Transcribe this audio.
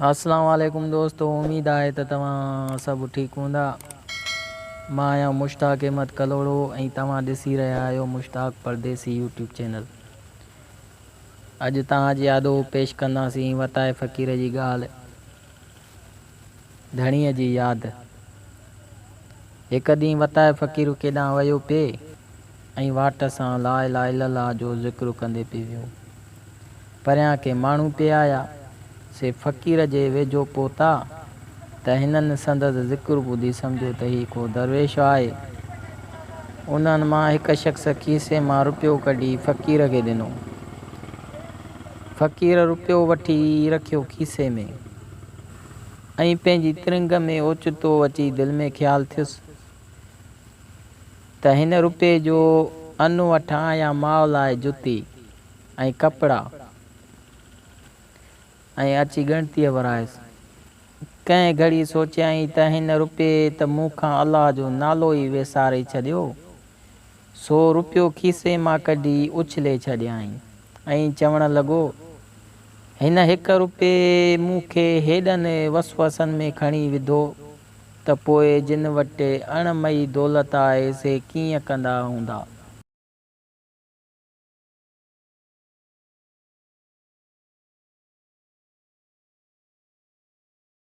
اسلام عليڪم دوستو اميد آهي ته توهان سڀ ٺيڪ هوندا مان آهيان مشتاق احمد ڪلهوڙو ۽ توهان ڏسي رهيا آهيو مشتاق پرديسي يوٽيوب چينل اڄ توهان جي آڏو پيش ڪنداسين وتائي فقير جي ڳالهه ڌڻيء جي ياد هڪ ڏينهن وتائي فقير ڪيڏانهن ويو پئي ۽ واٽ سان لا اله الا الله جو ذڪر ڪندي پئي ويو. پريان ڪي ماڻهو پئي آيا، سي فقير جي ويجهو پهتا ته هنن سندس ذڪر ٻڌي سمجهيو ته هي ڪو درويش آهي. انهن مان هڪ شخص کيسي مان رپيو ڪڍي فقير کي ڏنو. فقير رپيو وٺي رکيو کيسي ۾. ۽ پنهنجي ترنگ ۾ اوچتو اچي دل ۾ خيال ٿيس. ته هن رپئي جو ان وٺان يا ماء لاء جتي ۽ ڪپڙا ۽ اچي ڳڻتيء ورايس. ڪنهن گهڙي سوچيائين ته هن رپئي ته مون کان الله جو نالو ئي ويساري ڇڏيو، سو رپيو کيسي مان ڪڍي اڇلي ڇڏيائين ۽ چوڻ لڳو، هن هڪ رپئي مون کي هيڏن وسوسن ۾ کڻي وڌو. ته پوء جن وٽ اڻ مئي دولت آهي سي ڪيئن ڪندا هوندا؟